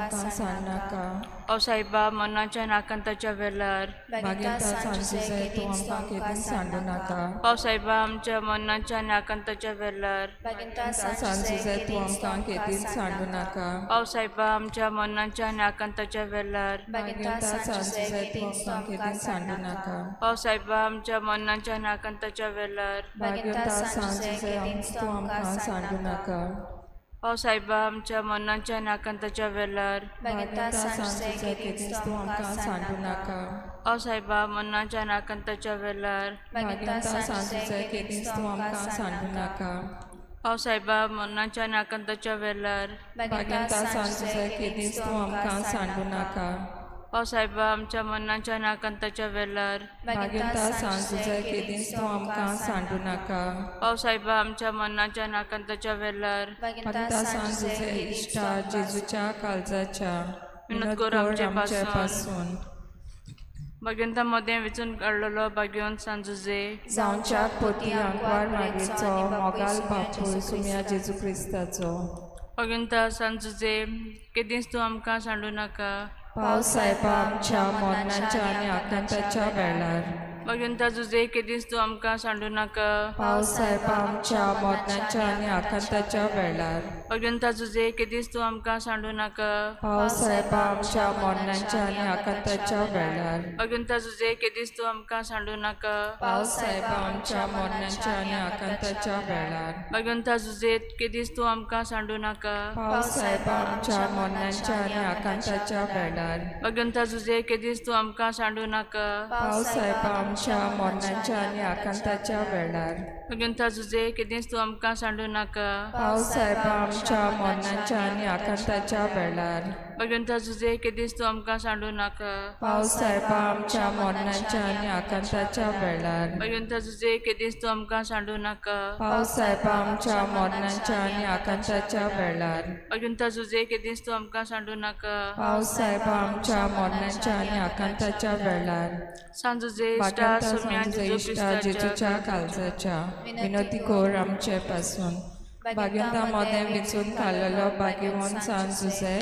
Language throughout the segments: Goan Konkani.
आमकां सांडनाका. ओ सायबा मरणाच्या आनी आकांताच्या वेळार. भाग्यवंता सान जुझे, तूं आमकां केदींच सांडू नाका. ओ सायबा आमच्या मरणाच्या आनी आकांताच्या वेळार. सान जुझे, तूं आमकां केदींच सांडू नाका. ओ सायबा आमच्या मरणाच्या आनी आकांताच्या वेळार. भाग्यवंता सान जुझे, तूं आमकां केदींच सांडू नाका. ओ सायबा आमच्या मरणाच्या आनी आकांताच्या वेळार. भाग्यवंता सान जुझे, तूं आमकां सांडू नाका. ओ सायबा आमच्या मरणाच्या आनी आकांताच्या वेळार. भाग्यवंता सान जुझे, केदींच तूं आमकां सांडू नाका. ओ सायबा मरणाच्या आनी आकांताच्या वेळार. भाग्यवंता सान जुझे, केदींच तूं आमकां सांडू नाका. ओ सायबा मरणाच्या आनी आकांताच्या वेळार. भाग्यवंता सान जुझे, केदींच तूं आमकां सांडू नाका. ओ सायबा आमच्या मरणाच्या आनी आकांताच्या वेळार. भाग्यवंता सान जुझे, केदींच तूं आमकां सांडू नाका. ओ सायबा आमच्या मरणाच्या आनी आकांताच्या वेळार. भाग्यवंता सान जुझे, इश्टा जेजूच्या काळजाच्या, विनोद विनोद कर कर आमचे आमचे पासून. पासून. भाग्यवंता मदें वेंचून काडलेलो भाग्यवंत सान जुझे. जावच्याक पोती आंकवार मागीरचो मोगाल बापूय सुम्या जेजू क्रिस्ताचो. भाग्यवंता सान जुझे, केदींच तूं आमकां सांडू नाका. पावस सायबा आमच्या मरणाच्या आनी आकांताच्या वेळार. भाग्यवंता जुझे, केदींच तूं आमकां सांडू नाका. पावस सायबा आमच्या मरणाच्या आनी आकांताच्या वेळार. भाग्यवंता जुझे, केदींच तूं आमकां सांडू नाका. पावस सायबा आमच्या मरणाच्या आनी आकांताच्या वेळार. भाग्यवंता जुझे, केदींच तूं आमकां सांडू नाका. पावस सायबा आमच्या मरणाच्या आनी आकांताच्या वेळार. भाग्यवंता जुझे, केदींच तूं आमकां सांडू नाका. पावस सायबा आमच्या मरणाच्या आनी आकांताच्या वेळार. भाग्यवंता जुझे, केदींच तूं आमकां सांडू नाका. पावस सायबा आमच्या मरणाच्या आनी आकांताच्या वेळार. भाग्यवंता जुझे, केदींच तूं आमकां सांडू नाका. पावस सायबा आमच्या मरणाच्या आनी आकांताच्या वेळार. भाग्यवंता जुझे, केदींच तूं आमकां सांडू नाका. पावस सायबा आमच्या मरणाच्या आनी आकांताच्या वेळार. भाग्यवंता जुझे, केदींच तूं आमकां सांडू नाका. पावस सायबा आमच्या मरणाच्या आनी आकांताच्या वेळार. भाग्यवंता जुझे, केदींच तूं आमकां सांडू नाका. पावस सायबा आमच्या मरणाच्या आनी आकांताच्या वेळार. सान जुझे, इश्टा भाग्यवंता सुम्या सान जुझे, जेजू इश्टा क्रिस्ताच्या, जेजूच्या काळजाच्या, विनोदी कर आमचे पासून. भाग्यवंता मदें वेंचून काडलेलो भाग्यवंत सान जुझे,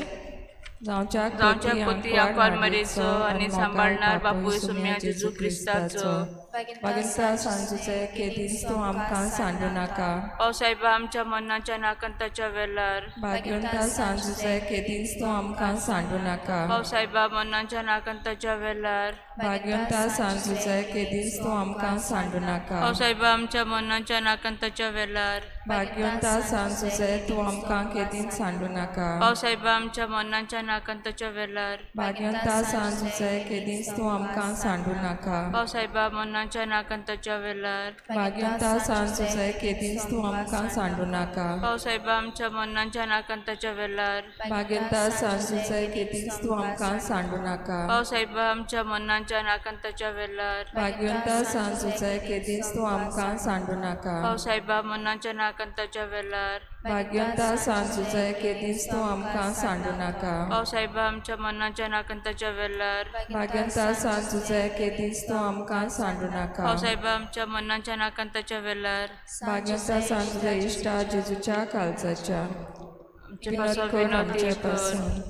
जावच्याक जावच्या पोती पोती आंकवार आंकवार मारीचो मारीचो आनी आनी मोगाळ सांबाळणार बापूय बापूय सुम्या सुम्या जेजू जेजू क्रिस्ताचो. क्रिस्ताचो. भाग्यवंता सान जुझे, केदींच तूं आमकां सांडू नाका. ओ सायबा आमच्या मरणाच्या आनी आकांताच्या वेळार. भाग्यवंता सान जुझे, केदींच तूं आमकां सांडू नाका. ओ सायबा मरणाच्या आनी आकांताच्या वेळार. भाग्यवंता सान जुझे, केदींच तूं आमकां सांडू नाका. ओ सायबा आमच्या मरणाच्या आनी आकांताच्या वेळार. भाग्यवंता सान जुझे, तूं आमकां केदींच सांडू नाका. ओ सायबा आमच्या मरणाच्या आनी आकांताच्या वेळार. भाग्यवंता सान जुझे, केदींच तूं आमकां सांडू नाका. ओ सायबा मरणाच्या आनी आकांताच्या वेळार. भाग्यवंता सान जुझे, केदींच तूं आमकां सांडू नाका. ओ सायबा आमच्या मरणाच्या आनी आकांताच्या वेळार. भाग्यवंता सान जुझे, केदींच तूं आमकां सांडू नाका. ओ सायबा आमच्या मरणाच्या आनी आकांताच्या वेळार. भाग्यवंता सान जुझे, केदींच तूं आमकां सांडू नाका. ओ सायबा मरणाच्या आनी आकांताच्या वेळार. भाग्यवंता सान जुझे, केदींच तूं आमकां सांडू नाका. ओ सायबा आमच्या मरणाच्या आनी आकांताच्या वेळार. भाग्यवंता सान जुझे, केदींच तूं आमकां सांडू नाका. ओ सायबा आमच्या मरणाच्या आनी आकांताच्या वेळार. भाग्यवंता सान जुझे, इश्टा जेजूच्या काळजाच्या, आमचे विनोद पासून कर विनोदी आमचे कर. पासून.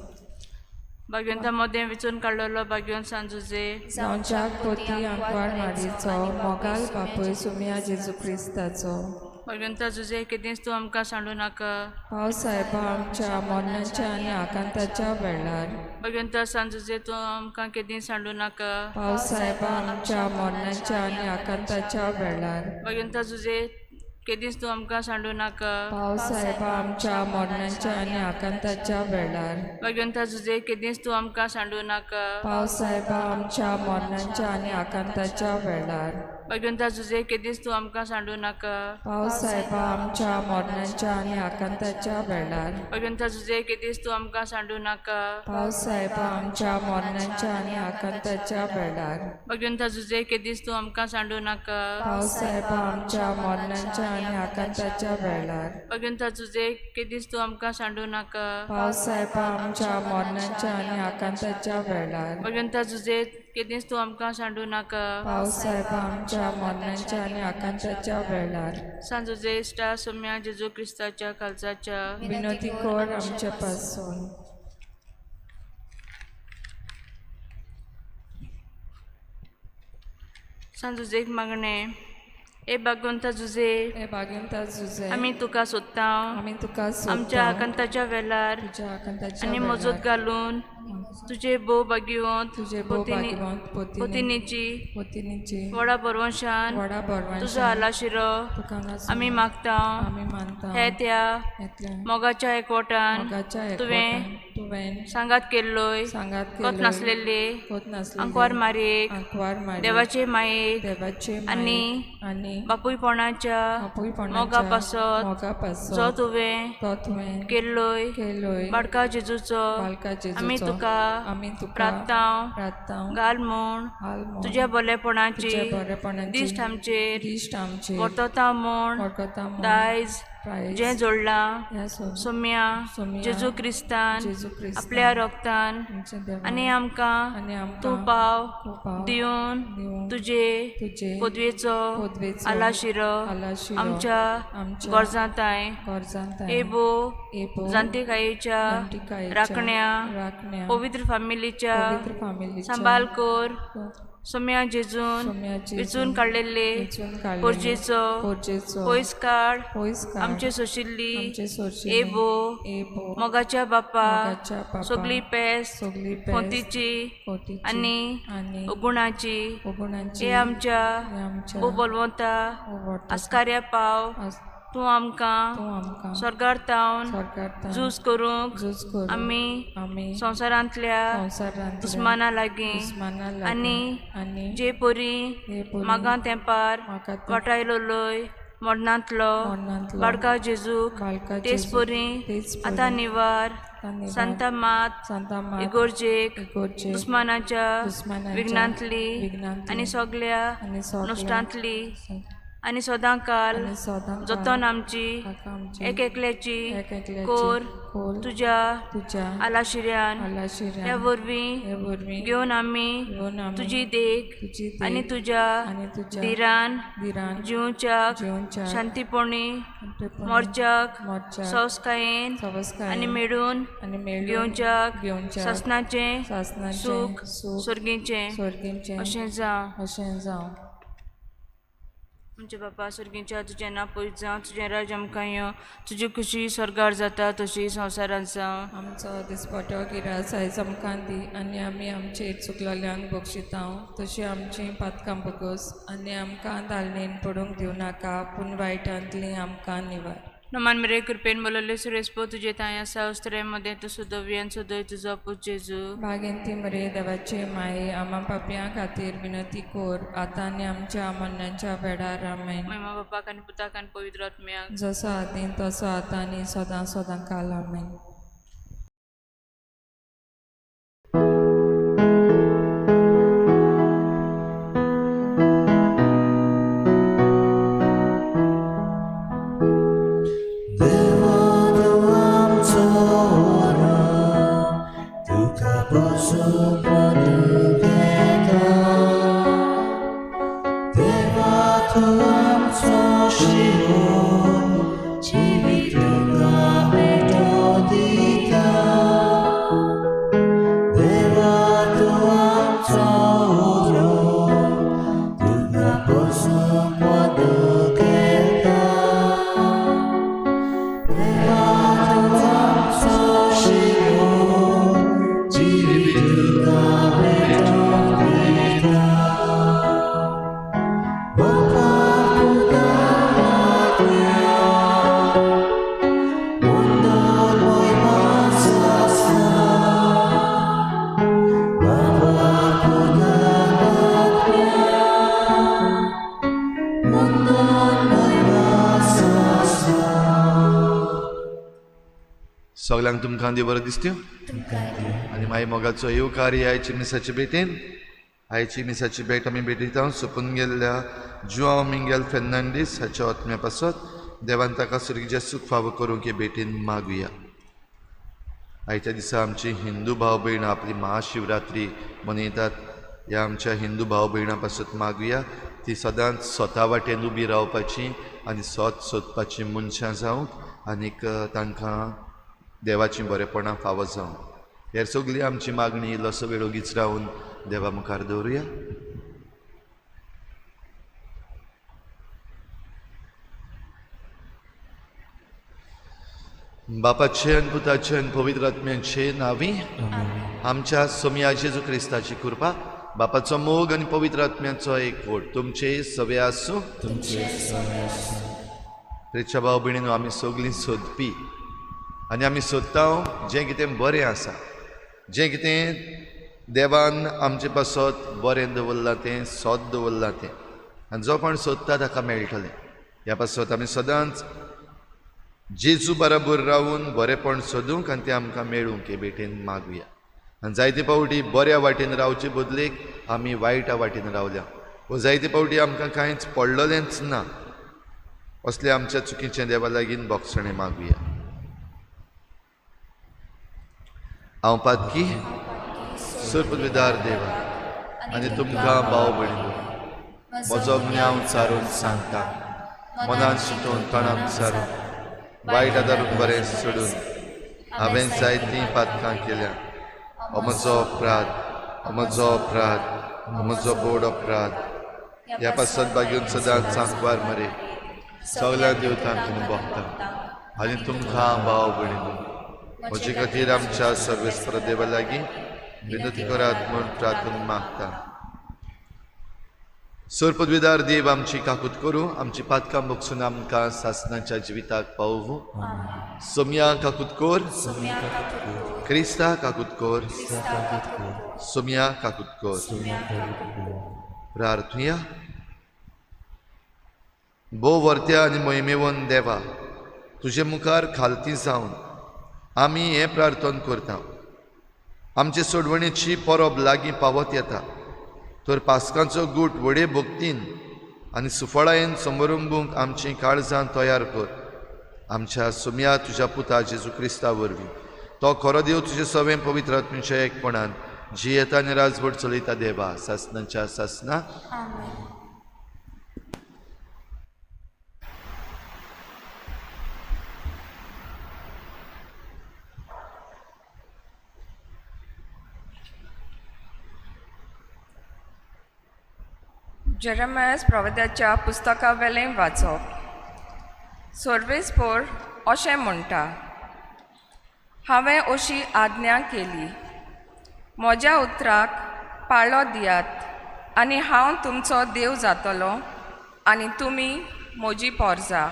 भाग्यवंता मदें वेंचून काडलेलो भाग्यवंत सान जुझे. जावच्याक पोती आंकवार मारीचो मोगाल बापूय सुम्या जेजू क्रिस्ताचो. भाग्यवंता जुझे, केदींच तूं आमकां सांडू नाका. पावस सायबा आमच्या मरणाच्या आनी आकांताच्या वेळार. भाग्यवंता सान जुझे, तूं आमकां केदींच सांडू नाका. पावस सायबा आमच्या मरणाच्या आनी आकांताच्या वेळार. भाग्यवंता जुझे, केदींच तूं आमकां सांडू नाका. पावस सायबा आमच्या मरणाच्या आनी आकांताच्या वेळार. भाग्यवंता जुझे, केदींच तूं आमकां सांडू नाका. पावस सायबा आमच्या मरणाच्या आनी आकांताच्या वेळार. भाग्यवंता जुझे, केदींच तूं आमकां सांडू नाका. पावस सायबा आमच्या मरणाच्या आनी आकांताच्या वेळार. भाग्यवंता जुझे, केदींच तूं आमकां सांडू नाका. पावस सायबा आमच्या मरणाच्या आनी आकांताच्या वेळार. भाग्यवंता जुझे, केदींच तूं आमकां सांडू नाका. पावस सायबा आमच्या मरणाच्या आनी आकांताच्या वेळार. भाग्यवंता जुझे, केदींच तूं आमकां सांडू नाका. पावस सायबा आमच्या मरणाच्या आनी आकांताच्या वेळार. भाग्यवंता जुझे, केदींच तूं आमकां सांडू नाका. पावस सायबा आमच्या मरणाच्या आनी आकांताच्या वेळार. सान जुझे, इश्टा सुम्या जेजू क्रिस्ताच्या काळजाच्या, विनोदी कर आमचे पासून. सांत जुजेक मागणें. ए भाग्यवंता जुजे, हे भाग्यवंता जुजे, आमी तुका सोदता, आमी तुका सोदता, आमच्या आकांताच्या वेलार तुज्या आकांताच्या आनी मजत घालून तुजे भोव भाग्यवंत तुजे भोव भाग्यवंत पतिनीची पतिनीची व्हडा बरवंशान व्हडा बरवंशान तुजो आलाशिरो आमी मागता. आमी मानता. हे त्या मोगाच्या एकवटान तुवें सांगात केल्लोय कोत नासलेले आंकवार मारयेक देवाचे मायेक आनी आनी बापूयपणाच्या मोगा पासत जो तुवें केल्लोय बाळका जेजूचो आमी तुका प्रार्थना घाल म्हूण तुज्या बरेपणाची दिश्ट आमचेर वर्तता म्हूण दायज जें जोडलां सोम्या जेजू क्रिस्तान आपल्या रोगतान आनी आमकां तूं पाव दिवन तुजे पदवेचो आलाशिरो आमच्या गरजांताय एबो जाणटेकायेच्या राखण्या पवित्र फामिलीच्या सांबाळ कर. सोम्या जेजून विचून काडलेले पोरजेचो पयस काड आमचे सोशिल्ली एबो मोगाच्या बापा सगळी पेस खोतीची आनी उगुणाची हे आमच्या भोव बलवंता आस्कार्या पाव तूं आमकां स्वर्गार तावन झूज करूंक आमी संवसारांतल्या दुस्माना लागीं आनी जे परी मागां तेंपार वाटायलोलोय मरणांतलो बाळका जेजूक तेच परी आतां निवार सांता मात इगोर्जेक दुस्मानाच्या विघ्नांतली आनी सगळ्या नश्टांतली आनी सदां काल जतन आमची एक एकल्याची कोर तुज्या आलाशिऱ्यान ह्या वरवीं घेवन आमी तुजी देख आनी तुज्या धिरान जिवच्याक शांतीपणी मोर्चाक सवसकायेन आनी मेळून घेवच्याक सासणाचें सूख सर्गीचें अशें जावं. आमच्या बापा सर्गीच्या तुजें नांव पयस जावं, तुजें राज्य आमकां येवं, तुजी खुशी स्वर्गार जाता तशी संवसारांत जावं. आमचो दिसपटो गिरास आयज आमकां दी आनी आमी आमचेर चुकलोल्यांक बक्षिता तशी आमची पातकां भोगोस आनी आमकां दालनेन पडूंक दिवं नाका पूण वायटांतली आमकां निवार. नमान मेरे कृपेन बोलले सुरेश पो तुजे तांय आसा उस्त्रे मदें तूं सुदोवी आनी सुदय तुजो पूत जेजू. भागेंती मरे देवाचे माये आमा पापयां खातीर विनंती कोर आतां आनी आमच्या मरणाच्या वेळार. आमेन. महिमा बापाक आनी पुताक आनी पवित्र आत्म्याक, जसो आदीं तसो आतां आनी सदां सदां काल. आमेन. सगळ्यांक तुमकां देव बरें दिसत्यो आनी मागीर मोगाचो येवकार आयची मिसाची भेटेन. आयची मिसाची भेट आमी भेटयता सोंपून गेल्ल्या जुआंव मिंगेल फेर्नांडीस हाच्या आत्म्या पासत देवान ताका सुर्गीचें सूख फावो करूंक हे भेटेन मागुया. आयच्या दिसा आमची हिंदू भाव भयणां आपली महाशिवरात्री मनयतात. ह्या आमच्या हिंदू भाव भयणां पासत मागुया ती सदांच स्वता वाटेन उबी रावपाची आनी स्वत सोदपाची मनशां जावंक आनीक तांकां देवाची बरेपणां फावो जावं. हेर सगळी आमची मागणी इल्लोसो वेळ ओगीच रावन देवा मुखार दवरुया. बापाचे आनी पुताचे आनी पवित्र आत्म्याचे नांवी आमच्या सोमया जेजू क्रिस्ताची कृपा, बापाचो मोग आनी पवित्र आत्म्याचो एकवट तुमचे सवे आसूं. प्रेक्षा भाव भयणीनो, आमी सगळीं सोदपी आनी आमी सोदता जें कितें बरें आसा, जें कितें देवान आमचे पासत बरें दवरलां तें, सोद दवरलां तें, आनी जो कोण सोदता ताका मेळटलें. ह्या पासत आमी सदांच जेजू बराबर रावून बरेंपण सोदूंक आनी तें आमकां मेळूंक हे भेटेन मागुया. आनी जायते फावटी बऱ्या वाटेन रावचे बदलेक आमी वायटा वाटेन रावल्या वो जायते फावटी आमकां कांयच पडलेलेंच ना. असले आमच्या चुकीचें देवा लागीं बोगसणें मागुया. हांव पातकी सर्पविदार देवा आनी तुमकां भाव भयणीनो म्हजो गुन्यांव सारून सांगता, मनान शितून तणान सारून वायट आदारून बरें सोडून हांवें जायतीं पातकां केल्या. हो म्हजो अपराध, हो म्हजो अपराध, हो म्हजो बोड अपराध. ह्या पासत बागेवन सदांच सांकवार मरे सगळ्या देवतांक भोगता आनी तुमकां भाव भयणीनो म्हजे खातीर आमच्या सर्वेस्पर देवा लागीं विनंती करात म्हूण प्रार्थना मागता. सर्पद्विदार देव आमची काकूत करूं, आमची पातकां बगसून आमकां सासनाच्या जिविताक पावोवं. सोमया काकूत कोर, क्रिस्ता काकूत कोर, सोमया काकूत कोर. प्रार्थुया. भोव वर्त्या आनी मोहिमेवन देवा, तुजे मुखार खालती जावन आमी हें प्रार्थन करता. आमचे सोडवणेची परब लागीं पावत येता, तर पास्कांचो गूट व्हडे भक्तीन आनी सुफळायेन समरंबूंक आमचीं काळजां तयार कर. आमच्या सुमया तुज्या पुता जेजू क्रिस्ता वरवीं, तो खरो देव तुजे सवें पवित्र आत्म्याच्या एकपणान जियेता आनी राजवट चलयता देवा सासनाच्या सासना. जेरेमियास प्रवाद्याच्या पुस्तकावेलें वाचप. सर्वेस्पोर अशें म्हणटा, हांवें अशी आज्ञा केली, म्हज्या उतराक पाळो दियात आनी हांव तुमचो देव जातलो आनी तुमी म्हजी पोरजा.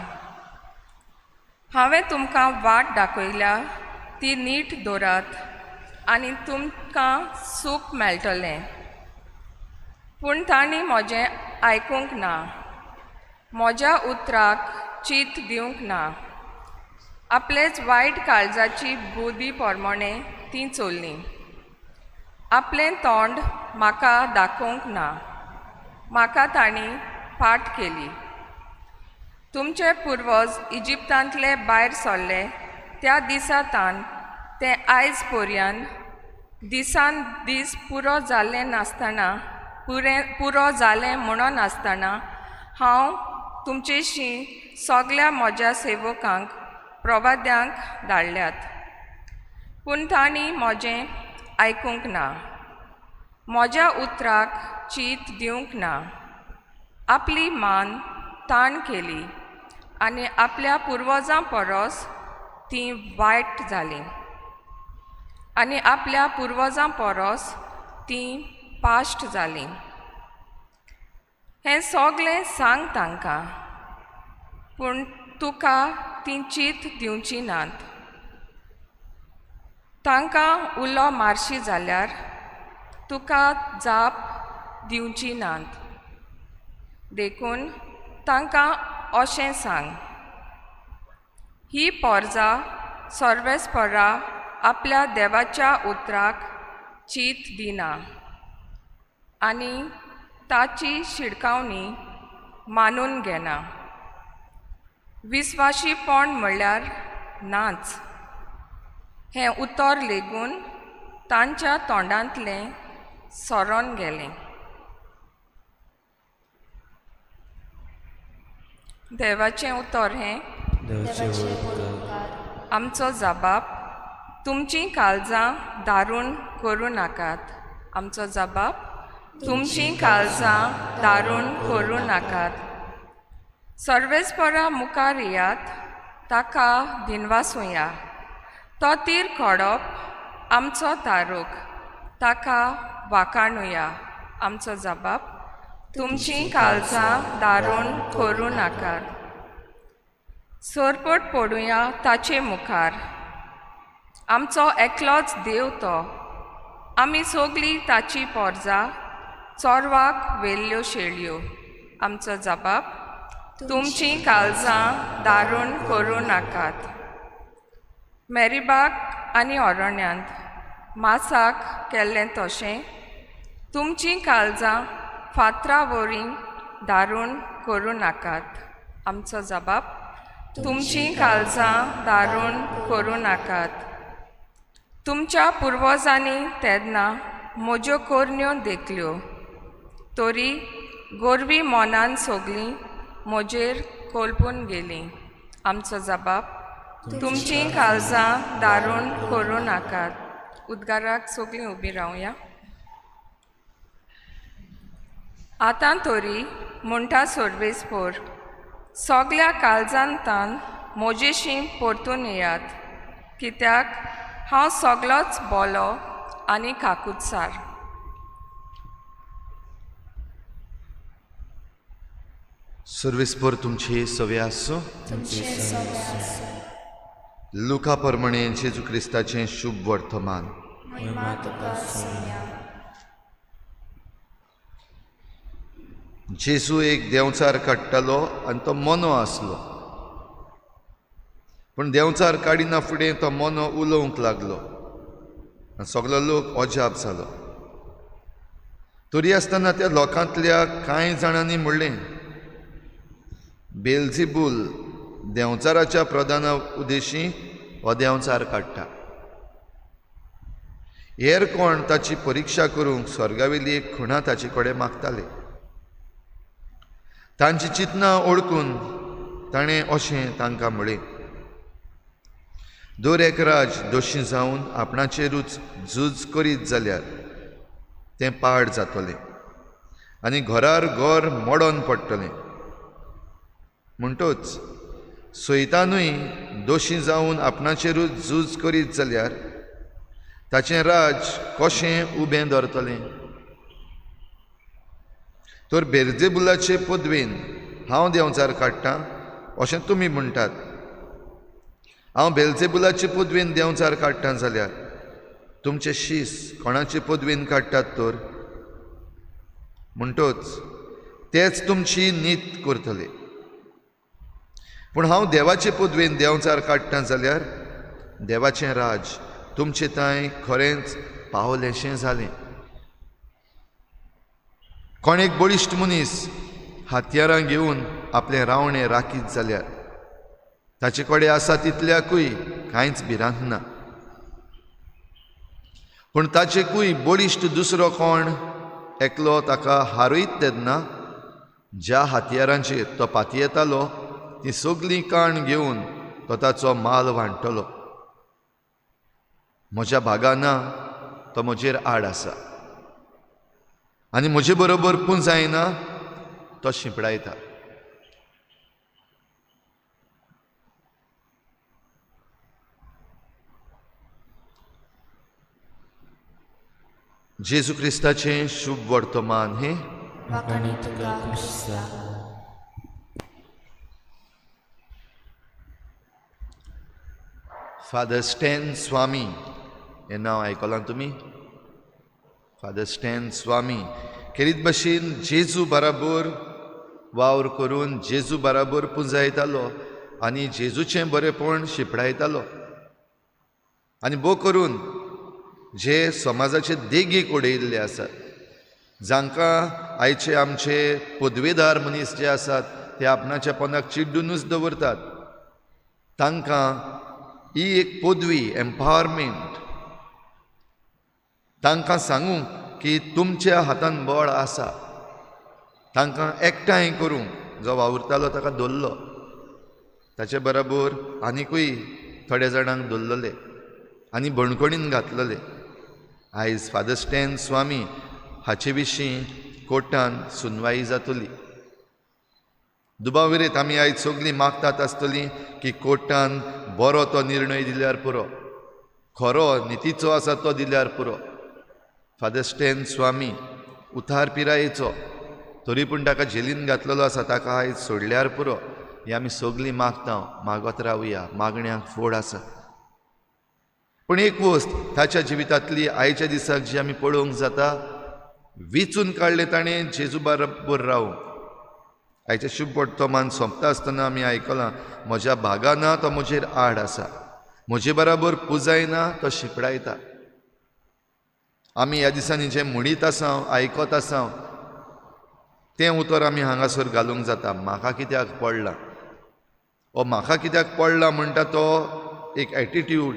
हांवें तुमकां वाट दाखयल्या ती नीट दवरात आनी तुमकां सूख मेळटलें. पूण तांणी म्हजें आयकूंक ना, म्हज्या उतराक चीत दिवंक ना. आपलेच वायट काळजाची बुद्धी प्रमाणे तीं चल्लीं. आपलें तोंड म्हाका दाखोवंक ना, म्हाका तांणी फाट केली. तुमचे पुर्वज इजिप्तांतले भायर सरले त्या दिसा तान ते आयज पर्यंत दिसान दीस पुरो जाल्लें नासतना पुरो जालें म्हणून आसतना हांव तुमचेशी सगल्या म्हज्या सेवकांक प्रवाद्यांक धाडल्यात, पूण तांणी म्हजें आयकूंक ना, म्हज्या उतराक चीत दिवंक ना. आपली मान ताण केली आनी आपल्या पुर्वजां परस तीं वायट जालीं आनी आपल्या पुर्वजां परस तीं पाश्ट जालीं. हें सगळें सांग तांकां, पूण तुका तीं चीत दिवची नात. तांकां उलो मारशी जाल्यार तुका जाप दिवची नात. देखून तांकां अशें सांग, ही पोरजा सर्वेस्परा आपल्या देवाच्या उतराक चीत दिना आनी ताची शिडकावणी मानून घेना. विस्वाशीपण म्हणल्यार नाच हें उतर लेगून तांच्या तोंडांतलें सरोन गेलें. देवाचें उतर हें आमचो जबाब. तुमचीं काळजां दारून करूं नाकात. आमचो जबाब, तुमचीं काळजां दारून करूं नाकात. सर्वेस्परा मुखार येयात, ताका दिनवासुया. तो तीर खोडप आमचो तारूक, ताका वाखाणुया. आमचो जबाब, तुमचीं काळजां दारूण करूं नाकात. सरपट पडुया ताचे मुखार, आमचो एकलोच देव तो. आमी सगळीं ताची पोरजा, चोरवाक वेल्ल्यो शेळयो. आमचो जबाब, तुमचीं काळजां दारूण करूं नाकात. मेरीबाग आनी अरण्यांत मासाक केल्लें तशें तुमचीं काळजां फातरा वरीं दारूण करूं नाकात. आमचो जबाब, तुमचीं काळजां दारूण करूं नाकात. तुमच्या पुर्वजांनी तेन्ना म्हज्यो करण्यो देखल्यो, तरी गोरवी मनान सगळीं म्हजेर कोलपून गेलीं. आमचो जबाब, तुमचीं काळजां दारूण करूं नाकात. उद्गाराक सगळीं उबीं रावया. आतां तरी म्हणटा सर्वेस्पोर, सगळ्या काळजांतान म्हजेशी परतून येयात, कित्याक हांव सगळोच बोलो आनी काकुत्सार. सर्वेस्पोर तुमचे सवे आसूं. लुका प्रमाणे जेजू क्रिस्ताचें शुभ वर्तमान. जेजू एक देंवचार काडटालो आनी तो मोनो आसलो. पूण देंवचार काडिना फुडें तो मोनो उलोवंक लागलो आनी सगलो लोक अजाप जालो. तरी आसतना त्या लोकांतल्या कांय जाणांनी म्हणलें, बेलझिबूल देंवचाराच्या प्रधाना उदेशी हो देंवचार काडटा. हेर कोण ताची परिक्षा करूंक स्वर्गावेली एक खुणा ताचे कडेन मागताले. तांची चिंतनां ओळखून ताणें अशें तांकां म्हळें, दर एक राज दोशी जावन आपणाचेरूच झूज करीत जाल्यार तें पाड जातलें आनी घरार घर मोडोन पडटलें. म्हणटच सैतानूय दोशी जावन आपणाचेरूच झूज करीत जाल्यार ताचें राज कशें उबें दवरतलें? तर बेलझेबुलाचे पदवेन हांव देंवचार काडटां अशें तुमी म्हणटात. हांव बेलझेबुलाचे पदवेन देंवचार काडटां जाल्यार तुमचे शीस कोणाचे पदवेन काडटात तर? म्हणटच तेच तुमची नीत करतले. पूण हांव देवाचे पदवेन देंवचार काडटां जाल्यार देवाचें राज तुमचे तांय खरेंच पावलेंशें जालें. कोण एक बळिश्ट मनीस हत्यारां घेवन आपलें रावणें राखीत जाल्यार ताचे कडेन आसा तितल्याकूय कांयच भिरांत ना. पूण ताचेकूय बळिश्ट दुसरो कोण एकलो ताका हारयत तेन्ना ज्या हत्यारांचेर तो पातयेतालो ती सगळीं काण घेवन तो ताचो माल वांट्टलो. म्हज्या भागाना तो म्हजेर आड आसा आनी म्हजे बरोबर पुंजायना तो शिंपडायता. जेजू क्रिस्ताचें शुभ वर्तमान हें. फादर स्टॅन स्वामी हें नांव आयकलां तुमी? फादर स्टॅन स्वामी खेरीत भशेन जेजू बराबर वावर करून जेजू बराबर पुंजायतालो आनी जेजूचें बरेपण शिंपडायतालो आनी भोव करून जे समाजाचे देगेक उडयल्ले आसात, जांकां आयचे आमचे पदवेदार मनीस जे आसात ते आपणाच्या पोंदाक चिड्डुनूच दवरतात, तांकां ही एक पदवी एम्पावरमेंट, तांकां सांगूंक की तुमच्या हातान बळ आसा, तांकां एकठांय करूंक जो वावुरतालो ताका धरलो, ताचे बरोबर आनिकूय थोड्या जाणांक धरलेले आनी बणकणीन घातलेले. आयज फादर स्टॅन स्वामी हाचे विशीं कोर्टान सुनवाई जातली. दुबाव विरयत आमी आयज सगळीं मागतात आसतलीं की कोर्टान बरो तो निर्णय दिल्यार पुरो, खरो नितीचो आसा तो दिल्यार पुरो. फादर स्टेन स्वामी उतार पिरायेचो तरी पूण ताका जेलीन घातलेलो आसा, ताका आयज सोडल्यार पुरो. हे आमी सगळीं मागता, मागत रावया, मागण्यांक फोड आसा. पूण एक वस्त ताच्या जिवितांतली आयच्या दिसाक जी आमी पळोवंक जाता, विचून काडलें ताणें जेजू बरोबर रावूंक. आयच्या शुभ वर्तमान सोंपता आसतना आमी आयकलां, म्हज्या भागाना तो म्हजेर आड आसा, म्हजे बराबर पुजायना तो शिंपडायता. आमी ह्या दिसांनी जें म्हणीत आसा, आयकत आसा, तें उतर आमी हांगासर घालूंक जाता. म्हाका कित्याक पडलां, ओ म्हाका कित्याक पडलां म्हणटा तो एक एटिट्यूड,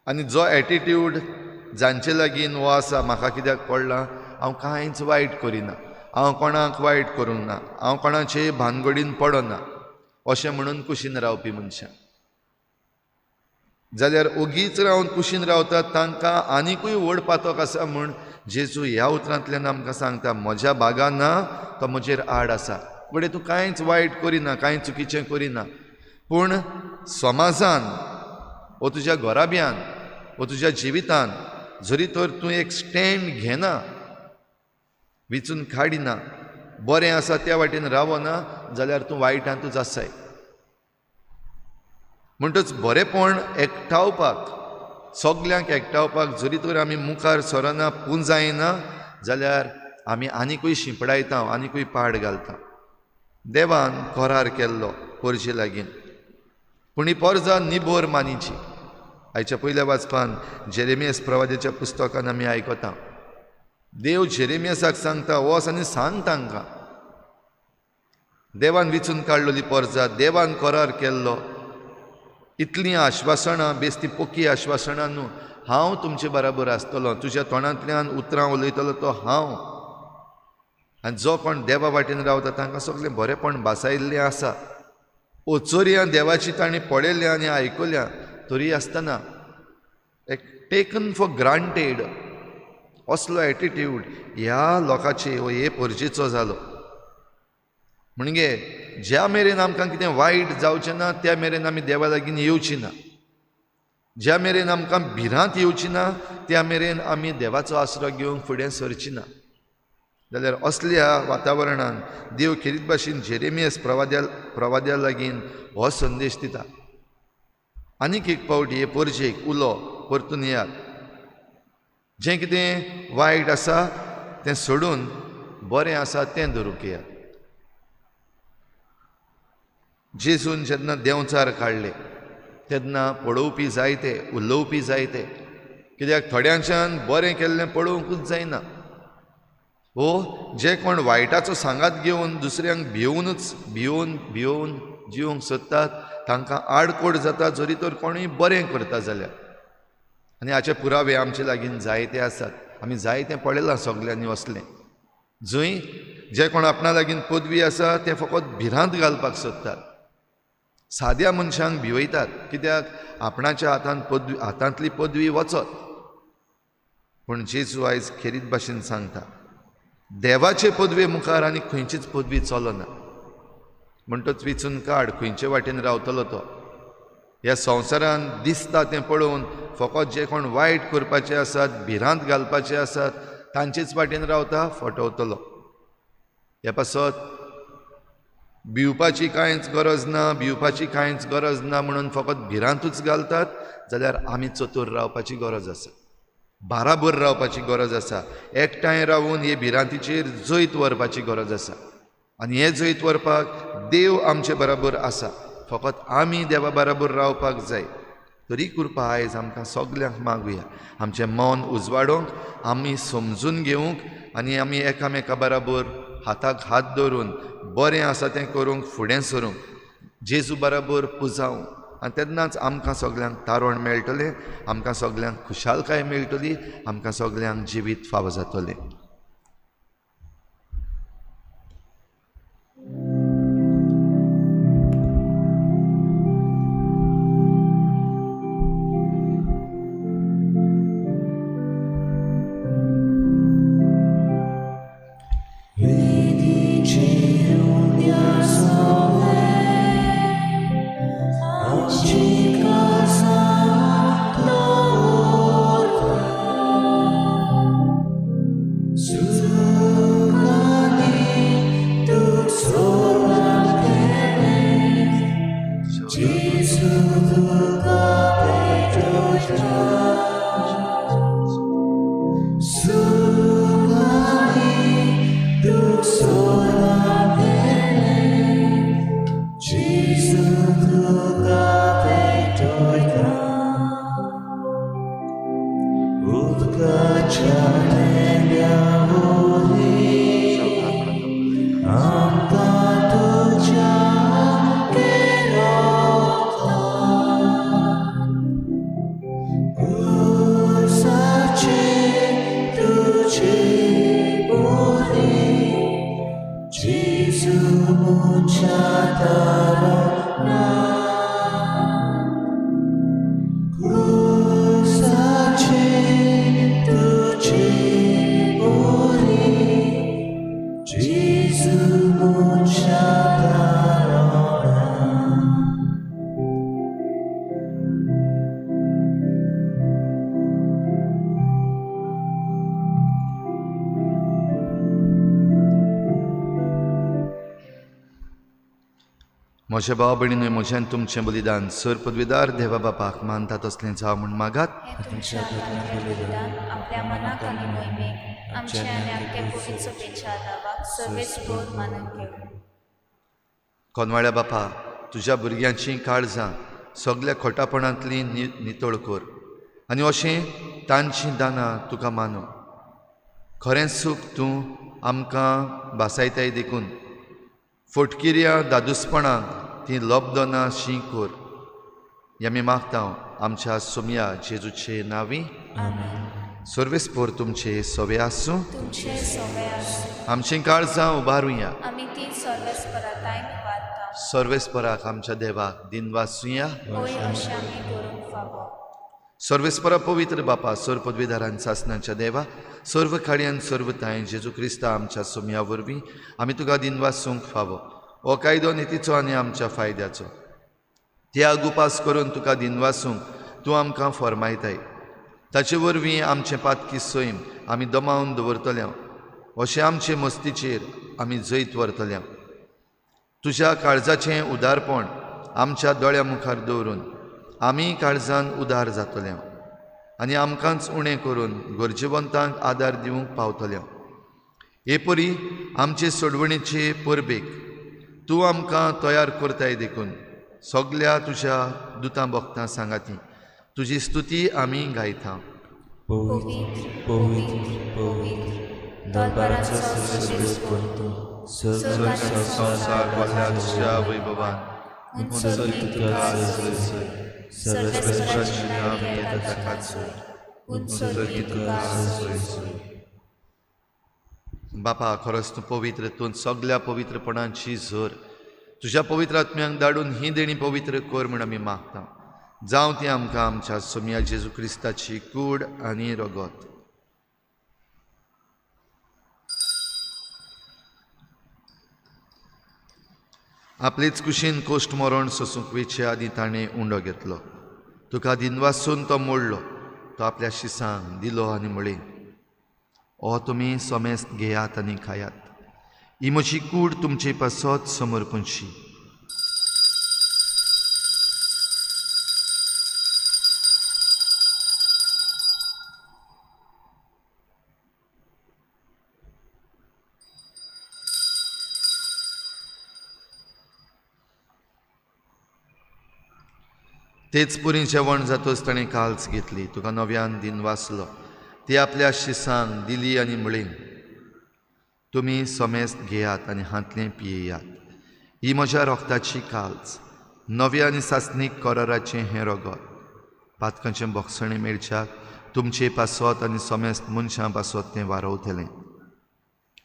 आनी जो एटिट्यूड जांचे लागीं हो आसा म्हाका कित्याक पडलां, हांव कांयच वायट करिना, हांव कोणाक वायट करूंक ना, हांव कोणाचे भानगडीन पडना अशें म्हणून कुशीन रावपी मनशां. जाल्यार ओगीच रावन कुशीन रावतात तांकां आनिकूय व्हड पातक आसा म्हूण जेजू ह्या उतरांतल्यान आमकां सांगता, म्हज्या भागान ना तो म्हजेर आड आसा. घडये तूं कांयच वायट करिना, कांय चुकीचें करिना, पूण समाजान वो तुज्या घराब्यान वो तुज्या जिवितान जरी तर तूं एक स्टँड घेना, विचून काडिना, बरें आसा त्या वाटेन रावना, जाल्यार तूं वायटांतूच आसाय. म्हणटच बरेंपण एकठावपाक, सगल्यांक एकठावपाक जरी तर आमी मुखार सरना, पुंजायना, जाल्यार आमी आनिकूय शिंपडायता, आनिकूय पाड घालता. देवान करार केल्लो पोरजे लागीं, पूण ही पोरजा निबोर मानीची. आयच्या पयल्या वाचपान जेरेमियस प्रवाद्याच्या पुस्तकान आमी आयकता, देव जेरेमियसाक सांगता, वच आनी सांग तांकां. देवान विचून काडलेली पोरजा, देवान करार केल्लो, इतलीं आश्वासनां, बेस्ती पोकी आश्वासनां न्हू, हांव तुमचे बराबर आसतलो, तुज्या तोंडांतल्यान उतरां उलयतलो तो हांव. आनी जो कोण देवा वाटेन रावता तांकां सगळें बरेंपण भासायिल्लें आसा. ओचोरयां देवाची तांणी पळयल्या आनी आयकल्या, तरी आसतना एक टेकन फॉर ग्रांटेड असलो एटिट्यूड ह्या लोकांचे वो हे परजेचो जालो. म्हणजे ज्या मेरेन आमकां कितें वायट जावचें ना त्या मेरेन आमी देवा लागीं येवची ना, ज्या मेरेन आमकां भिरांत येवची ना त्या मेरेन आमी देवाचो आसरो घेवंक फुडें सरची ना. जाल्यार असल्या वातावरणान देव खेरीत भाशेन जेरेमियस प्रवाद्या लागीं हो संदेश दिता. आनीक एक पावट हे परजेक उलो परतून येयात, जें कितें वायट आसा तें सोडून बरें आसा तें धरूंक येयात. जेजून जेन्ना देंवचार काडले तेन्ना पळोवपी जायते, उलोवपी जायते, कित्याक थोड्यांच्यान बरें केल्लें पळोवंकूच जायना. हो जे कोण वायटाचो सांगात घेवन दुसऱ्यांक भिवनूच भिवन भिवन जिवंक सोदतात तांकां आडकोड जाता, जरी तर कोणूय बरें करता जाल्यार. आनी हाचे पुरावे आमचे लागीं जायते आसात, आमी जायते पळयलां सगल्यांनी असलें, जंय जे कोण आपणा लागीं पदवी आसा ते फकत भिरांत घालपाक सोदतात, साद्या मनशांक भिवयतात, कित्याक आपणाच्या हातांत पदवी, हातांतली पदवी वचत. पूण जेजू आयज खेरीत भाशेन सांगता, देवाचे पदवे मुखार आनी खंयचीच पदवी चलना. म्हणटच विचून काड खंयचे वाटेन रावतलो तो. ह्या संवसारान दिसता तें पळोवन फकत जे कोण वायट करपाचे आसात, भिरांत घालपाचे आसात, तांचेच वाटेन रावता, फटवतलो. ह्या पासत भिवपाची कांयच गरज ना, भिवपाची कांयच गरज ना म्हणून फकत भिरांतूच घालतात, जाल्यार आमी चतूर रावपाची गरज आसा, बाराबर रावपाची गरज आसा, एकठांय रावून हे भिरांतीचेर जैत व्हरपाची गरज आसा. आनी हें जैत व्हरपाक देव आमचे बराबर आसा, फकत आमी देवा बराबर रावपाक जाय. तरी कृपा आयज आमकां सगल्यांक मागुया, आमचें मन उजवाडोवंक, आमी समजून घेवंक, आनी आमी एकामेका बराबर हाताक हात धरून बरें आसा तें करूंक फुडें सरूंक, जेजू बराबर पुजावंक. आनी तेन्नाच आमकां सगल्यांक तारण मेळटलें, आमकां सगल्यांक खुशालकाय मेळटली, आमकां सगल्यांक जिवीत फावो जातलें. Ci casa तुज्या तेंड्या वरवीं आमकां तुज्या क्रुसाचे तुजे वरवीं जेजू म्हज्या तारणा क्रुसाचे तुजे वरवीं जेजू म्हज्या तारणा. म्हज्या भाव भयणीनूय म्हज्यान तुमचें बलिदान सर पदवीदार देवा बापाक मानता तसलें जावं म्हूण मागात. हें तुमच्या हातांतलें बलिदान आपल्या मनाक आनी मोहिमेक आमच्या आनी आख्या पवित्र सभेच्या दावाक सर्वेच भोर मानून घेवं. कोनवाळ्या बापा, तुज्या भुरग्यांचीं काळजां सगल्या खोटापणांतलीं नितळ कर आनी अशें तांचीं दानां तुका मानू. खरें सूख तूं आमकां भासायताय देखून फटकिऱ्या दादूसपणाक ती लब्दना शी कर. हें आमी मागता आमच्या सोमया जेजूचे नांवी. सर्वेस्पोर तुमचे सवे आसूं. तुमचे सवे आसूं. आमचीं काळजां उबारुया. आमी ती सर्वेस्पराताय निवारता. सर्वेस्पराक आमच्या देवाक दिनवासुया. होय अशें आमी करूंक फावो. सर्वेस्परा पवित्र बापा, सर्व पदवीधारान सासनाच्या देवा, सर्व खाडयान सर्व तांय जेजू क्रिस्ता आमच्या सोमया वरवीं आमी तुका दिनवासूंक फावो. हो कायदो नितीचो आनी आमच्या फायद्याचो. त्याग उपास करून तुका दिनवासूंक तूं आमकां फॉर्मायताय. ताचे वरवीं आमचें पातकी सैम आमी दमावन दवरतले, अशें आमचे मस्तीचेर आमी जैत व्हरतले. तुज्या काळजाचें उदारपण आमच्या दोळ्या मुखार दवरून आमी काळजान उदार जातले आनी आमकांच उणें करून गरजेवंतांक आदार दिवंक पावतले. हे परी आमचे सोडवणेचे परबेक तूं आमकां तयार करताय देखून सगल्या तुज्या दुतां भक्तां सांगाती तुजी स्तुती आमी गायता. पवित्र पवित्र पवित्र दरबाराचो सर्वेस्पर तूं, सर्व संवसार भरला तुज्या वैभवान. उंचली तुका सय सर्वेस्पराचें नांव नांव घेता घेता ताकाच ताकाच उंचली तुका सोय सोय. बापा, खरोच तूं पवित्र, तूं सगल्या पवित्रपणाची झर. तुज्या पवित्र आत्म्यांक धाडून ही देणी पवित्र कर म्हूण आमी मागता. जावं ती आमकां आमच्या सोमया जेजू क्रिस्ताची कूड आनी रगत. आपलेच कुशीन कोश्ट मरण सोसूंक वेचे आदीं ताणें उंडो घेतलो. तुका दिनवासून तो मोडलो. तो आपल्या शिसांक दिलो आनी म्हळें, ओ तुमी समेस्त घेयात आनी खायात. ही म्हजी कूड तुमचे पासत समर्पणशी. तेच पुरी जेवण जातच ताणें काल्स घेतली. तुका नव्यान दिनवासलो. ती आपल्या शिसांक दिली आनी म्हळें, तुमी समेस्त घेयात आनी हांतलें पियेयात. ही म्हज्या रोगताची काल्स, नव्या आनी सासणीक कराराचें हें रगत. पातकांचें बोगसणें मेळच्याक तुमचे पासत आनी समेस्त मनशां पासत तें वारवतलें.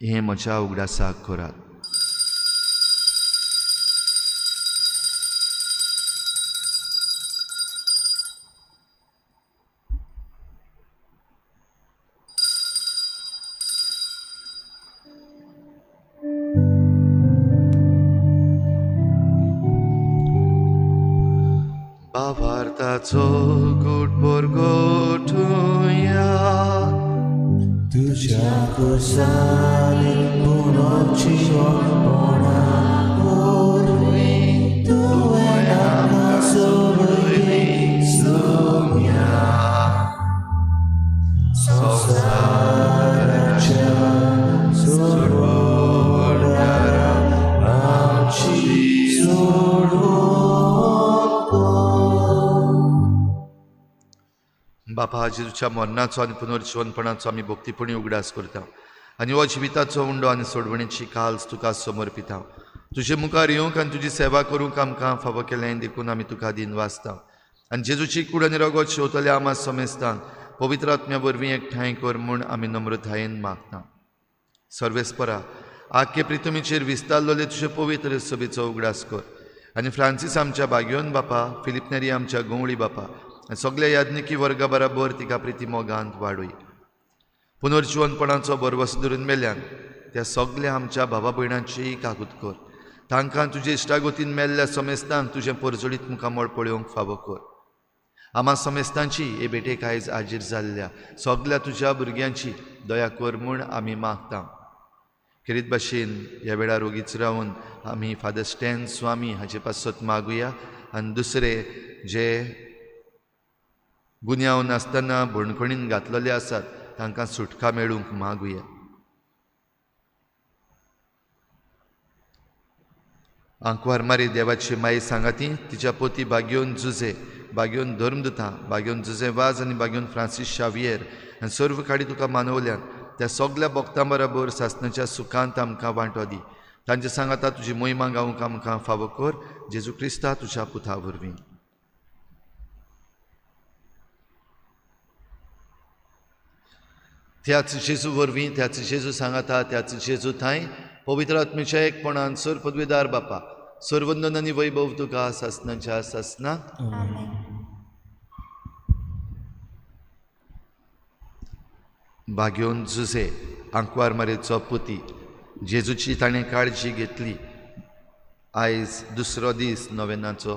हें म्हज्या उगडासाक करात. भावार्थाचो गुटभर गोठुया. तुज्या कुसानी पुनर्जिवपणा वरवीं तुवें आमकां सोडयली सोम्या. संवसाराच्या सोडवणारा आमची सोडवण कर. बापा बापा, जेजूच्या मरणाचो आनी पुनर्जिवनपणाचो आमी भक्तीपणी उगडास करता आनी हो जिविताचो उंडो आनी सोडवणेची काल्स तुका समर्पिता. तुजे मुखार येवंक आनी तुजी सेवा करूंक आमकां फावो केलें देखून आमी तुका दिन वाचता आनी जेजूची कूड आनी रगत शेवतल्या आमा समेस्तान पवित्र आत्म्या वरवीं एकठांय कर म्हूण आमी नम्रतायेन मागता. सर्वेस्परा, आख्खे प्रितमीचेर विस्तारलेले तुजे पवित्र सभेचो उगडास कर आनी फ्रांसीस आमच्या बागयोन बापा, फिलिप नेरी आमच्या गंवळी बापा आनी सगल्या याज्ञिकी वर्गा बराबर तिका प्रिती मोगांत वाडय. पुनर्जिवनपणाचो भरवस धरून मेल्यान त्या सगल्या आमच्या भावा भयणांची काकूत कर. तांकां तुजे इश्टागतीन मेल्ल्या समेस्तांक तुजें परजळीत मुखामळ पळोवंक फावो कर. आमा समेस्तांची हे भेटेक आयज हाजीर जाल्ल्या सगल्या तुज्या भुरग्यांची दया कर म्हूण आमी मागता. खेरीत भाशेन ह्या वेळार ओगीच रावन आमी फादर स्टॅन स्वामी हाचे पासत मागुया आनी दुसरे जे गुन्यांव नासतना बणखणीन घातलेले आसात तांकां सुटका मेळूंक मागुया. आंकवार मारी देवाची माई सांगाती तिच्या पोती बागयोन जुजे, बागयोन धर्मदुता, बागयोन जुजे वाज आनी बागयोन फ्रांसीस शावियर आनी सर्व काडी तुका मानवल्यान त्या सगल्या भक्तां बराबर सासणाच्या सुखांत आमकां वांटो दी. तांचे सांगाता तुजी मोहिमा गावंक आमकां फावो कर. जेजू क्रिस्ता तुज्या पुता वरवीं. त्याच जेजू वरवीं, त्याच जेजू सांगाता, त्याच जेजू थांय पवित्र आत्म्याच्या एकपणान सर पदवीदार बापा सर्वंदन आनी वैभव तुका सासणाच्या सासना. बागयोन जुजे आंकवार मारेचो पुती जेजूची ताणें काळजी घेतली. आयज दुसरो दीस नोवेनाचो.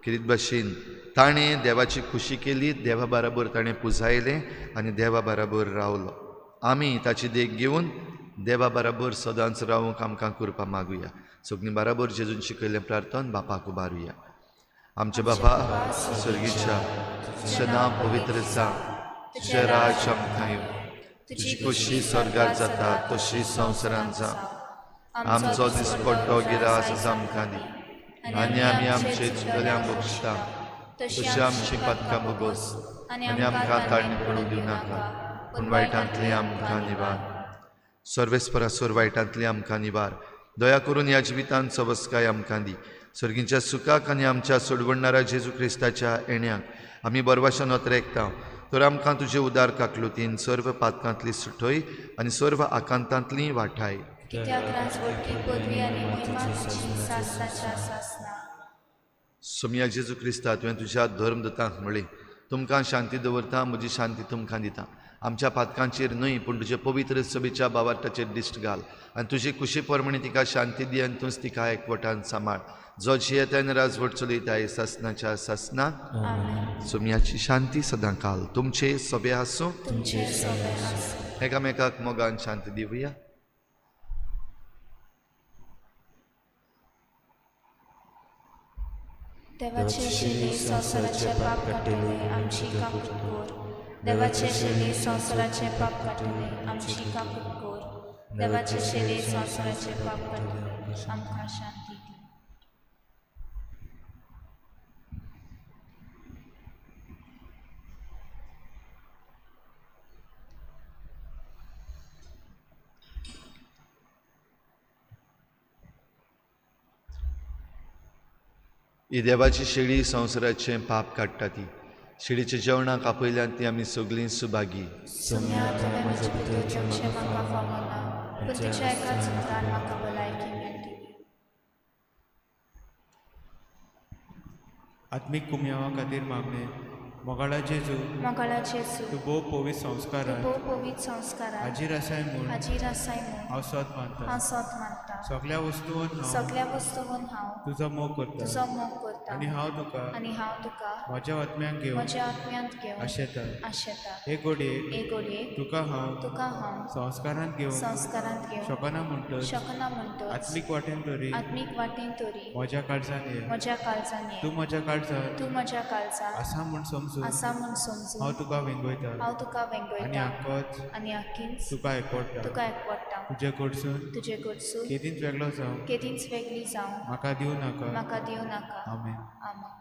खेरीत भाशेन ताणें देवाची खुशी केली, देवा बराबर ताणें पुजायलें आनी देवा बराबर रावलो. आमी ताची देख घेवन देवा बराबर सदांच रावूंक आमकां कृपा मागुया. सगळीं बराबर जेजून शिकयल्लें प्रार्थन बापाक उबारुया. आमचे बापा स्वर्गीच्या, तुजें नांव पवित्र जावं, तुजें राज्य आमकां येवं, तुजी खुशी स्वर्गार जाता तशी संवसारांत जावं. आमचो दिसपट्टो गिरास आमकां दी आनी आमी आमचे चुकल्यांक बक्षता तशी आमची पातकां भोगोस आनी आमकां ताळणी पडूंक दिवं नाका, पूण वायटांतली आमकां निवार. सर्वेस्परा सोर वायटांतली आमकां निवार. दया करून ह्या जिवितांत सवस्काय आमकां दी. सर्गींच्या सुखाक आनी आमच्या सोडवणणारा जेजू क्रिस्ताच्या येण्याक आमी बरवाशान नोतरेकता तर आमकां तुजे उदार काकलुतीन सर्व पातकांतली सुटय आनी सर्व आकांतांतली वाठाय. सोमया जेजू क्रिस्ता, तुवें तुज्या धर्मदूतांक म्हळें, तुमकां शांती दवरता, म्हजी शांती तुमकां दिता. आमच्या पातकांचेर न्हय पूण तुजे पवित्र सभेच्या बावार्थाचेर दिश्ट घाल आनी तुजे कुशी प्रमाणे तिका शांती दी आनी तूंच तिका एकवटान सांबाळ. जो जियेता आनी राजवट चलयता सासनाच्या सासना. सोमयाची शांती सदां काल तुमचे सोबे आसूं. एकामेकाक मोगान शांती दिवया. देवाचे शेली संवसाराचे पाप काडटले आमची काकूट कर. देवाचे शेली संवसाराचे पाप काडटले आमची काकूट कर. देवाचे शेली संवसाराचे पाप काडटले आमकां शांती दी. ही देवाची शेळी संवसाराचें पाप काडटा. ती शेळीच्या जेवणाक आपयल्यान ती आमी सगळीं सुभागी. आत्मीक कुमयावा खातीर मागणें. मोगाळा जेजू, मोगाळा जेजू, तूं भोव पवित्र संस्कारान, भोव पवित्र संस्कारान हाजीर आसाय म्हूण, हाजीर आसाय म्हूण हांव सोद मानता, हांव सोद मानता. सगल्या वस्तून हांव, सगल्या वस्तून हांव तुजो मोग करता, तुजो मोग करता. आनी हांव तुका, आनी हांव तुका म्हज्या आत्म्यांत घेवन, म्हज्या आत्म्यांत घेवन आशेता. आशेता. हे घडयेक, हे घडयेक तुका हांव, तुका हांव संस्कारांत घेवन, संस्कारांत घेवन शकना म्हणटच, शकना म्हणटच आत्मीक वाटेन तरी, आत्मीक वाटेन तरी म्हज्या काळजान ये, म्हज्या काळजान ये. तूं म्हज्या काळजान, तूं म्हज्या काळजान आसा म्हूण समजून, आसा म्हूण समजून हांव तुका वेंगयता, हांव तुका वेंगयता. आनी आक्कोच आनी आक्कीच तुका एकवटा, तुका एकवटा. तुजे कडसून, तुजे कडसून केदींच वेगळो जावं, केदींच वेगळी जावं म्हाका दिवं नाका. म्हाका दिवं नाका. आमेन. आमेन.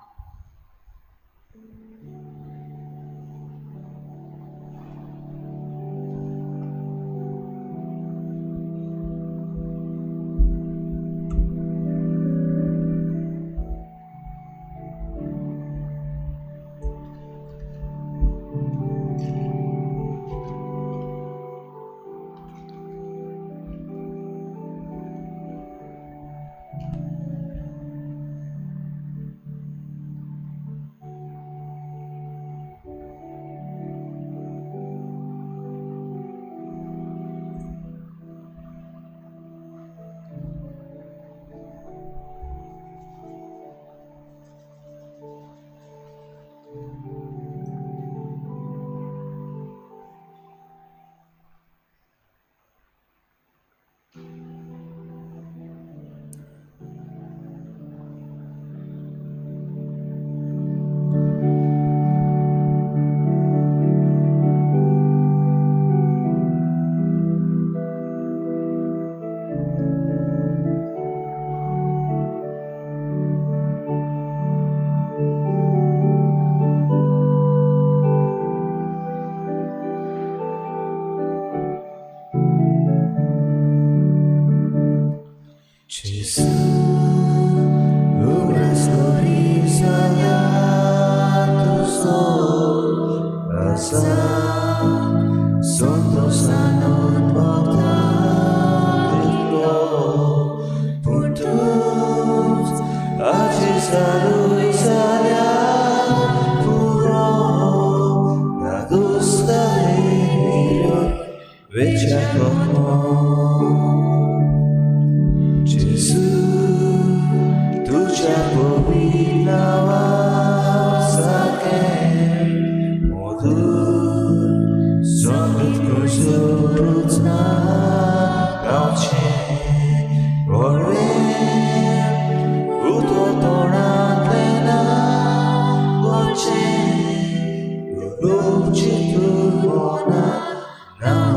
आसा संतोषानून भोगता कितलो पूण तूंच आजी जाल्यार पुरो ना दुस्ताय वेच्या कोको जेजू तुझ्या पवित्र नांवा सारकें मधूर संगीत खंयसरूच ना गावचें व्हडलें उतर तोंडांतलें ना गोचें रूप चिंतून मनांत नांव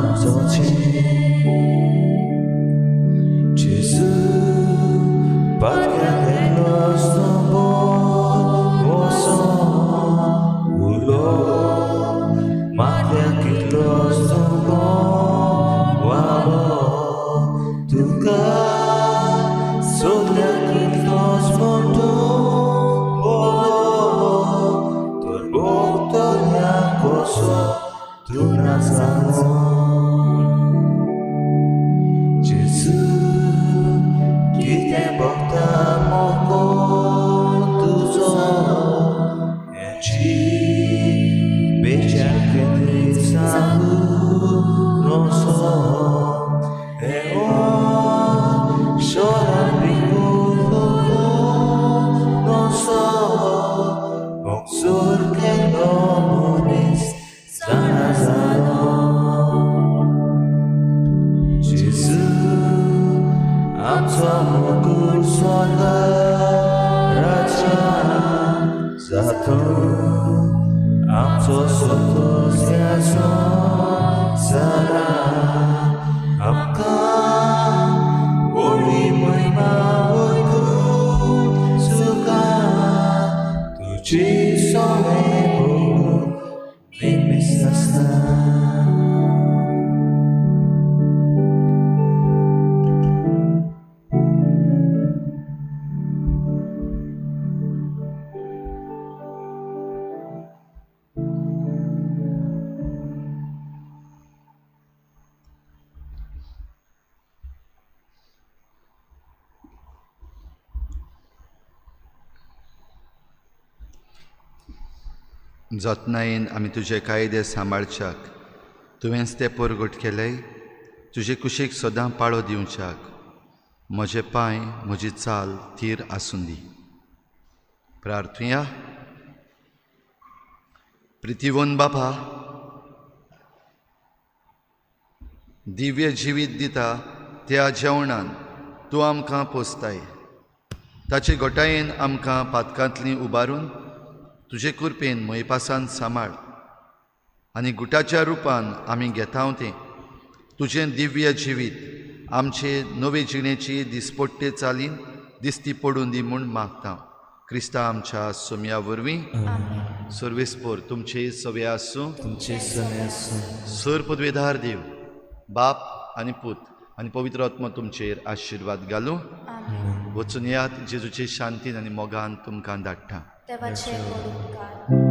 जेजू पातक्यांतलो स्तंभोर बसोन उलो माथ्या कितलो स्तंभोर वालो तुका सगळ्या कितलोच म्हण तूं बोलो तर भोगतल्या कसो तूं ना सांगो जेजू कितें भोगता मोगो तुजो हेची बेच्या केंद्रीत सांगू नसो हे शोरान बिगून नसो मोगसूर केलो मनीस जाणा जालो जेजू आमचो मुकुट स्वर्ग राजा जातूं आमचो संतोष ह्या संवसारांत आमकां व्हडली महिमा वयकून सुखान तुजी सवंय भोगून नेहमीच आसता. जतनायेन आमी तुजे कायदे सांबाळच्याक तुवेंच ते परगट केले तुजे कुशीक सदां पाळो दिवच्याक म्हजे पांय म्हजी चाल थीर आसूं दी. प्रार्थुया. प्रितीवन बापा, दिव्य जिवीत दिता त्या जेवणान तूं आमकां पोसताय. ताचे घटायेन आमकां पातकांतलीं उबारून तुजे कृपेन मोयपासान सांबाळ आनी गुटाच्या रुपान आमी घेता तें तुजें दिव्य जिवीत आमचे नवे जिणेची दिसपट्टे चालीन दिसती पडून दी म्हूण मागता. क्रिस्ता आमच्या सोम्या वरवीं. सर्वेस्पोर तुमचे सवे आसूं. तुमचे सवे आसूं. सर पदवेधार देव बाप आनी पूत आनी पवित्र आत्मो तुमचेर आशिर्वाद घालूं. वचून यात जेजूचे शांतीन आनी मोगान तुमकां धाडटा. देवाचे उपकार.